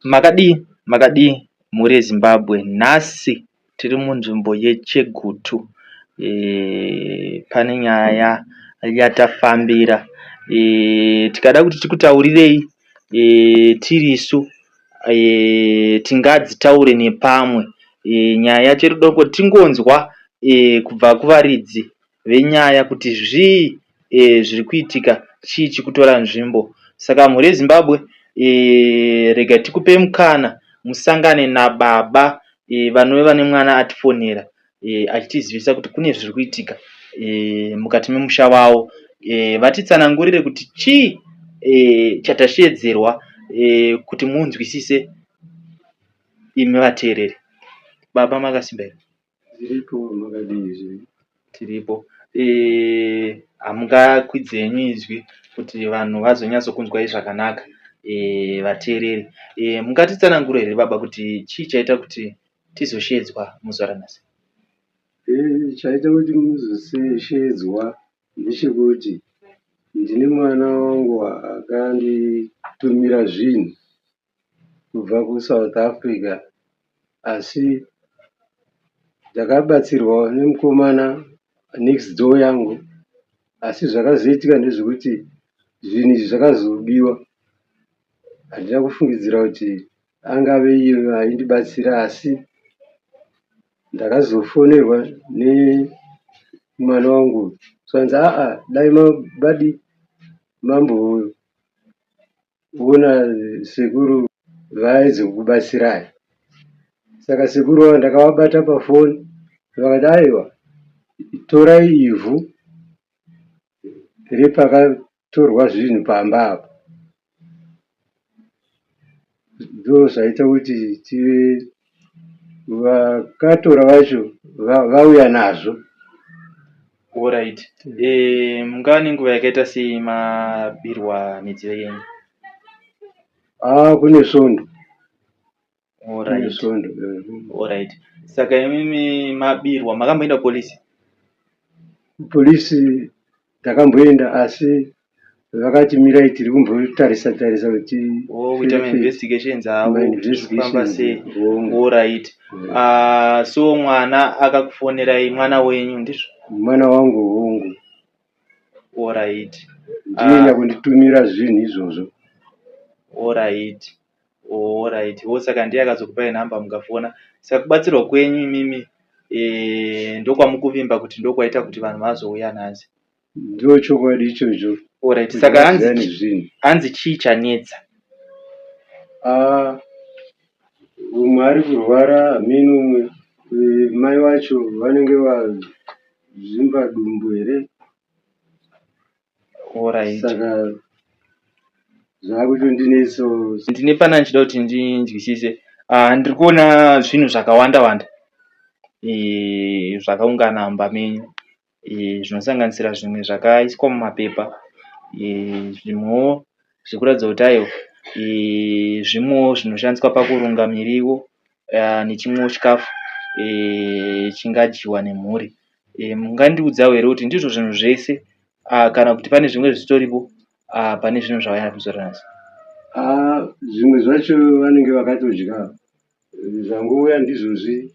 Makadii makadii mhuri yeZimbabwe nhasi tiri munzvimbo yeChegutu. Pane nyaya yatafambira. Tikada kuti tikutaurirei tirisu tingadzitaure nepamwe. Nyaya yacho iri kuda kuti tingonzwa kubva kuvaridzi venyaya kuti zvii zviri kuitika, chii chiri kutora nzvimbo. Saka mhuri yeZimbabwe rega tikupe mukana musangane nababa vanove vane mwana atifonera achitizivisa kuti kune zviri kuitika mukati memusha wavo. Vatitsanangurire kuti chii chatasheedzerwa kuti munzwisise imi vateereri. Baba makasimba here? Tiripo makadii zvenyu? Tiripo. Hamungakwidzi henyu izwi kuti vanhu vazonyatsokunzwai zvakanaka vateereri. Mungatitsanangura here baba kuti chii chaita kuti tizosheedzwa muzuva ranhasi? Chaita kuti muzosheedzwa ndechekuti ndine mwana wangu akanditumira zvinhu kubva kuSouth Africa asi ndakabatsirwa nemukomana next door yangu asi zvakazoitika ndezvekuti zvinhu izvi zvakazobiwa. Handina kufungidzira kuti angave iye aindibatsira asi ndakazofonerwa nemwana wangu zvikanzi aa dai madii mamboona sekuru vaedze kukubatsirai. Saka sekuru ava ndakavabata pafoni vakati aiwa torai ivhu repakatorwa zvinhu pamba apa. Ndozvaita kuti tive vakatora vacho vauya nazvo. Alright. Mungava nenguva yakaita sei mabirwa midziyo yenyu? Ah, kune svondo. Alright. Svondo. Alright. Saka imimi mabirwa makamboenda kupolisi? Kupolisi ndakamboenda asi vakati mirai tiri kumbotarisa tarisa kuti Oh, kuita ma-investigations avo kuti zviri kufamba sei. Hongu. Alright. Ah, so mwana akakufonerai mwana wenyu ndizvo? Mwana wangu hongu. Alright. Ndiye nyakunditumira zvinhu izvozvo. Alright. Alright. Wo saka ndiye akazokupai nhamba mukafona. Saka kubatsirwa kwenyu imimi ndokwamukuvimba kuti ndokwaita kuti vanhu vazouya nhasi. Ndochokwadi ichocho. Alright. Kuti Saka vaziva hanzi nezvinhu. hanzi chii chanetsa? Ah, umwe ari kurwara hameno umwe mai vacho vanenge vazvimba dumbu here Alright. Saka zvakutondinetsawo. Ndine pana ndichida kuti ndinzwisise. Ah, ndiri kuona zvinhu zvakawanda wanda zvakaungana mumba menyu zvinosanganisira zvimwe zvakaiswa mumapepa zvimwewo zviri kuratidza kuti aiwa zvimwewo zvinoshandiswa pakurunga miriwo nechimwewo chikafu chingadyiwa nemhuri. Mungandiudzawo here kuti ndizvo zvinhu zvese kana kuti pane zvimwe zvitoripo pane zvinhu zvauya kuzora nhasi? Ah, zvimwe zvacho vanenge vakatodya zvangouya ndizvozvi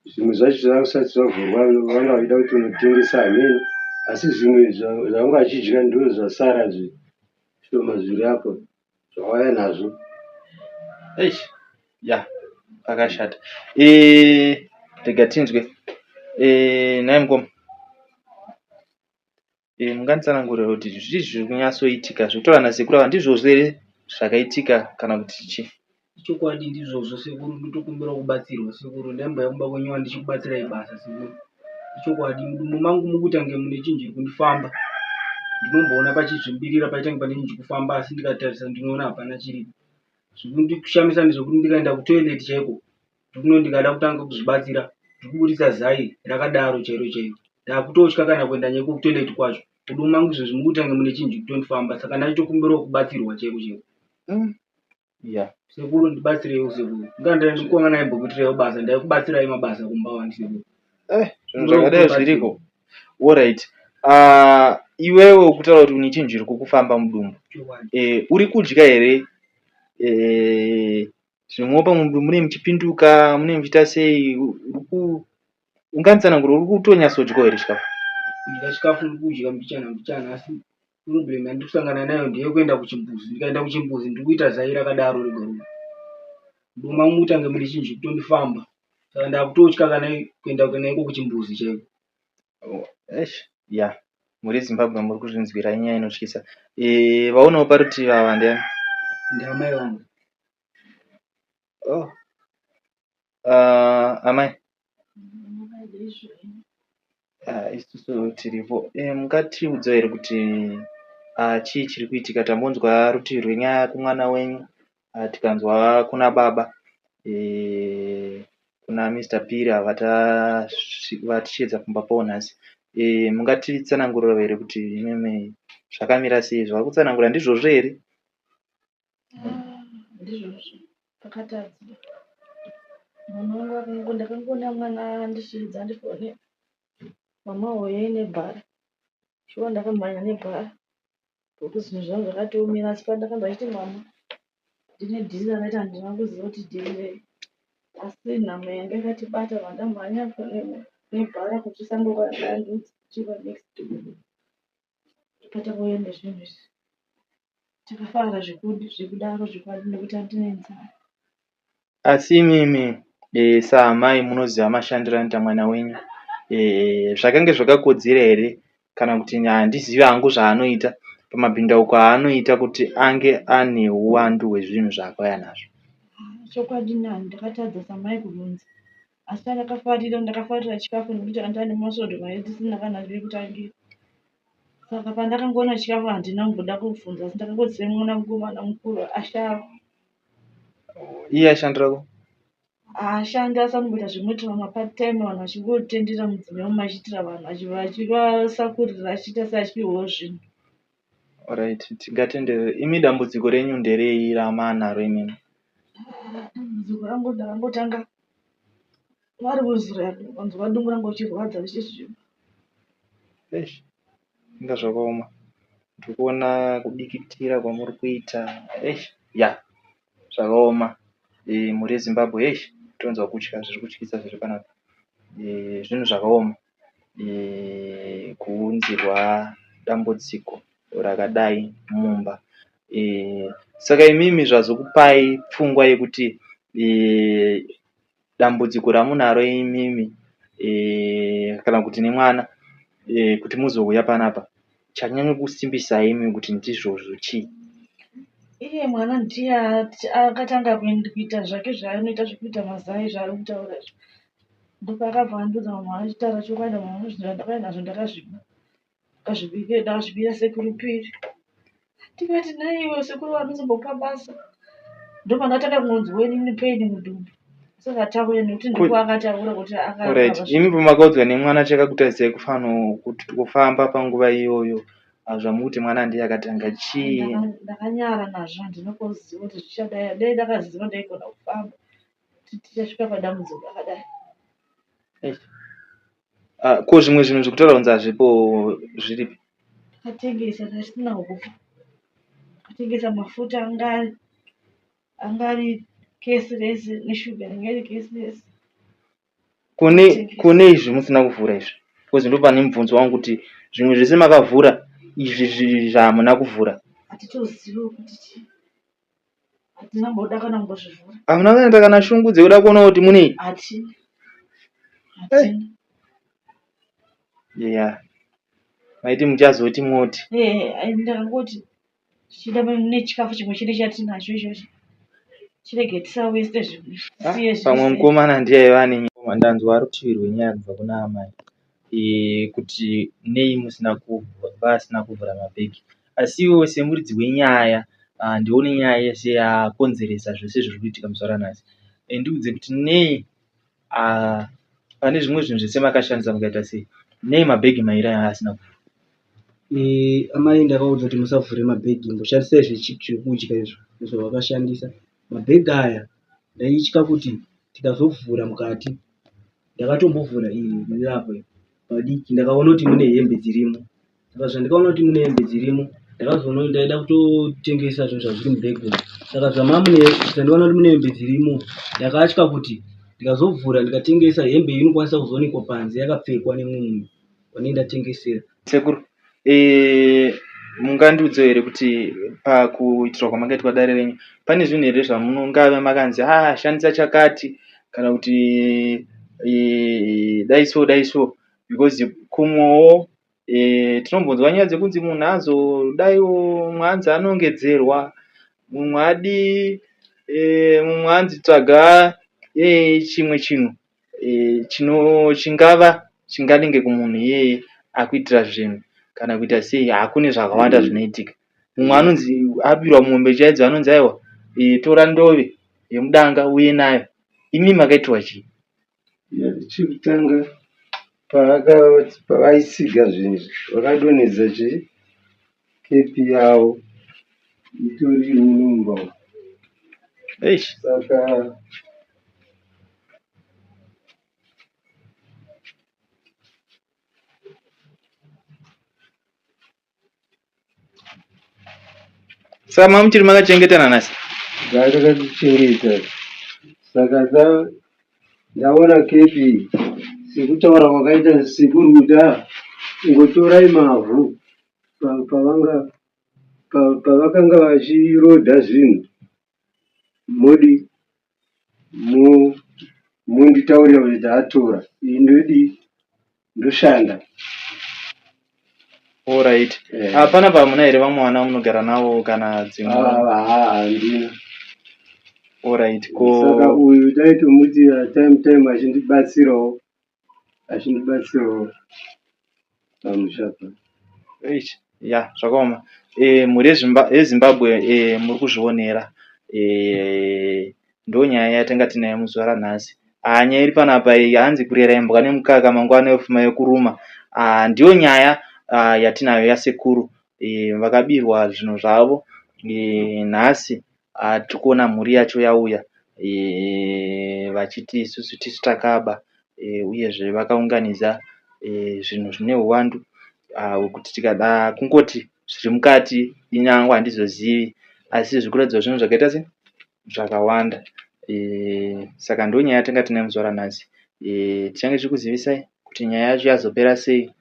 zvimwe zvacho zvavisati zvavhurwa vanga vachida kuti unotengesa hameno asi zvimwe zvavanga vachidya ndozvasara zvishoma zviri apo zvawauya nazvo. Eish, ya pakashata. Rega tinzwe. Nhai mukoma. Munganditsanangurira kuti zvii zviri kunyatsoitika zviri kutaura nasekuru ava ndizvozvo here zvakaitika kana kuti chii? Ichokwadi ndizvozvo sekuru ndotokumbirawo kubatsirwa sekuru ndaimbouya kumba kwenyu wani ndichikubatsirai basa sekuru. Ichokwadi mudumbu mangu mukuita kunge mune chinhu chiri kundifamba. Ndinomboona pachizvimbirira paita kunge pane chinhu chiri kufamba asi ndikatarisa ndinoona hapana chiripo. Zviri kundishamisa ndezvekuti ndikaenda kutoilet chaiko ndikuno ndikada kutanga kuzvibatsira ndikuburitsa zai rakadaro chairo chairo. Ndakutotya kana kuenda neko kutoilet kwacho. Mudumbu mangu izvozvi mukuita kunge mune chinhu chiri kutondifamba saka ndachitokumbirawo kubatsirwa chaiko chaiko. Yeah. Sekuru ndibatsireiwo sekuru. Inga ndaikonga ndaimbokuitireiwo basa ndaikubatsirai mabasa kumba wani sekuru. Zvinhu zvakadai zviriko. Alright. Iwewe ukutaura kuti une chinhu chiri kukufamba mudumbu. Chokwadi. Uri kudya here? Zvimwewo pamwe munenge muchipinduka munenge muchiita sei unganditsanangurira uri kutonyatsodyawo here chikafu? Kudya chikafu ndikudya mbichana mbichana asi problem yandiri kusangana nayo ndeyekuenda kuchimbuzi. Ndikaenda kuchimbuzi ndiri kuita zai rakadaro rega rega. Mudumbu mangu mukuita kunge mune chinhu chiri kutondifamba. Saka ndakutotya kana kuenda kana iko kuchimbuzi chaiko. Oh, eish, ya mhuri yeZimbabwe muri kuzvinzwira inyaya inotyisa. Vaonawo parutivi ava ndiani? Ndiamai vangu. Oh. Amai. Isusu tiripo. Mungatiudza here kuti chii chiri kuitika? Tambonzwa rutivi rwenyaya kumwana wenyu, tikanzwa kuna baba, kuna Mister Phiri ava vatisheedza kumba kwavo nhasi. Mungatitsanangurira here kuti imimi zvakamira sei? Zvavari kutsanangura ndizvozvo here? Ndizvozvo pakatadza mwana wangu akango ndakangoona mwana andisheedza andifonera mama hoyei nebhara shuwa ndakamhanya nebhara nekuti zvinhu zvangu zvakatiomera asi pandakanzwa achiti mama ndine dhiri randaita handina kuziva kuti dhiri rei asi nhamo yanga yakatibata vandamhanya nebhara kuti tisangokandiudza chiva next patakauya nezvinhu izvi takafara zvekudaro zvokwadi nekuti handine nzara. Asi imimi saamai munoziva mashandiro anoita mwana wenyu, zvakange zvakakodzera here kana kuti handizivi hangu zvaanoita pamabhindauko aanoita kuti ange ane huwandu hwezvinhu zvaakauya nazvo? Chokwadi nani ndakatadza samai kubvunza asi chandakafarira ndakafarira chikafu nekuti anga ane masvondo mairi tisina kana pekutangira. Saka pandakangoona chikafu handina kumboda kubvunza asi ndakangoti semwana mukomana mukuru ashava. Iye ashandira ku? Haashandi asi anomboita zvinoitira mapart time vanhu vachingotendera mudzimai umu achiitira vanhu achivasakurira achiita seachipiwawo zvinhu. Alright, tingatenderere. Imi dambudziko renyu nderei ramanaro imimi? Dambudziko rangu ndakangotanga vari kuIsrael vanzwa dumbu rangu richirwadza richizvimba. Eish, inga zvakaoma. Ndiri kuona kudikitira kwamuri kuita. Eish, ya zvakaoma. Mhuri yeZimbabwe, eish, tonzwa kutya, zviri kutyisa zviri panapa. Zvinhu zvakaoma. Kuunzirwa dambudziko rakadai mumba. Saka imimi zvazokupai pfungwa yekuti dambudziko ramunaro imimi kana kuti nemwana kuti muzouya panapa chanyanya kusimbisai imimi kuti ndizvozvo chii? Iye mwana ndiye akatanga kuita zvake zvaanoita zvekuita mazai zvaari kutaura izvi. Ndopaakabva andiudza mama achitaura chokwadi mama zvinhu zvandakauya nazvo ndakazviba. Ndakazvibikira ndakazvibira sekuru Phiri. Ndikati nhaiwe sekuru vanozombopa basa. Ndopandakatanga kungonzwa inini pain mudumbu. Saka tauya nekuti ndipo akataura kuti Alright, imi pamakaudzwa nemwana chakakutadzisai kufamba panguva iyoyo zvamukuti mwana ndiye akatanga chii? Ndakanyara nazvo handina kuziva kuti zvichadai. Dai ndakaziva ndaigona kufamba kuti tichasvika padambudziko rakadai. Ko zvimwe zvinhu zvekutaura kunzi hazvipo zviripi? Takatengesa tasina huku. Takatengesa mafuta anga anga ari kesi rese neshuga yanga iri kesi rese. Kune kune izvi musina kuvhura izvi because ndopane mubvunzo wangu kuti zvimwe zvese makavhura izvi zvahamuna kuvhura. Hatitozivi kuti chii. Hatina kumboda kana kumbozvivhura. Hamuna kuenda kana shungu dzekuda kuona kuti munei? Hatina. Hatina. Yeah. Maiti muchazoti moti. Eh, ndakangoti zvichida mune chikafu chimwe chete chatinacho ichochi. Chirege tisaweste zvimwe. Ah, pamwe mukomana ndiye aiva ane nyaya. Ndanzwa rutivi rwenyaya kubva kuna amai. Kuti nei musina vasina kuvhura mabhegi. Asi iwewe semuridzi wenyaya ndiwe une nyaya yese yakonzeresa zvese zviri kuitika muzuva ranhasi. Ndiudze kuti nei pane zvimwe zvinhu zvese makashandisa mukaita sei, nei mabhegi mairi aya asina kuvhurwa? Amai ndakaudza kuti musavhure mabhegi imboshandisai zvekudya izvo ndozvavakashandisa. Mabhegi aya ndaitya kuti tikazovhura mukati ndakatombovhura iri riri apa iri padiki ndakaona kuti mune hembe dzirimo. Saka zvandikaona kuti mune hembe dzirimo ndakazoona kuti ndaida kutotengesa zvinhu zvazviri mubhegi umu. Saka zvamamune zvandiona kuti mune hembe dzirimo, ndakatya kuti ndikazovhura ndikatengesa hembe iyi inokwanisa kuzoonekwa panze yakapfekwa nemumwe munhu wanei ndatengesera. Sekuru, mungandiudzewo here kuti pakuitirwa kwamakaitwa dare renyu pane zvinhu here zvamunongave makanzi ah shandisa chakati kana kuti dai so dai so because kumwewo tinombonzwa nyaya dzekunzi munhu azodaiwo mumwe anzi anongedzerwa mumwe adii mumwe anzi tsvaga chimwe chinhu chingava chinganenge kumunhu iyeye akuitira zvinhu kana kuita sei hakune zvakawanda zvinoitika. Mumwe anonzi abirwa mombe chaidzo anonzi aiwa tora ndove yemudanga uuye nayo. Imi makaitirwa chii? Chekutanga pavaitsiga zvinhu izvi vakadonhedza chii kepi yavo itori muno mumba umu. Eish. Saka Saka mamuchiri makachengeta nanhasi? Ndakatichengeta. Saka ndaona kepi sekutaura kwakaita sekuru kuti ah ingotorai mavhu pavanga pavakanga vachirodha zvinhu modi monditaurira kuti taatora ini ndodii ndoshanda. Alright. Eh. Ah, panapa hamuna here vamwe vana vamunogara navo kana dzimwe? Ah, ah, handina. Alright. Ko Saka uyu taitomuti time time achindibatsirawo achindibatsirawo pamusha apa. Eish, ya zvakaoma. Mhuri yeZimbabwe muri kuzvionera. Ndonyaya yatanga tinayo muzuva ranhasi. Haa nyaya iri panapa iyi hanzi kurera imbwa nemukaka mangwana yofuma yokuruma. Haa ndiyo nyaya yatinayo yasekuru vakabirwa zvinhu zvavo nhasi tiri kuona mhuri yacho yauya vachiti isusu tisu takaba uyezve vakaunganidza zvinhu zvine huwandu hwekuti tikada kungoti zviri mukati ini hangu handizozivi asi zviri kuratidza zvinhu zvakaita sei zvakawanda. Saka ndonyaya yatanga tinayo muzuva ranhasi. Tichange tichikuzivisai kuti nyaya yacho yazopera sei,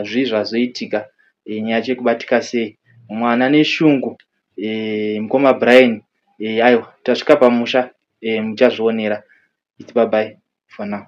zvii zvazoitika, nyaya yacho ikubatika sei. Mwana neshungu mukoma Brian aiwa tasvika pamusha muchazvionera. It's bye bye for now.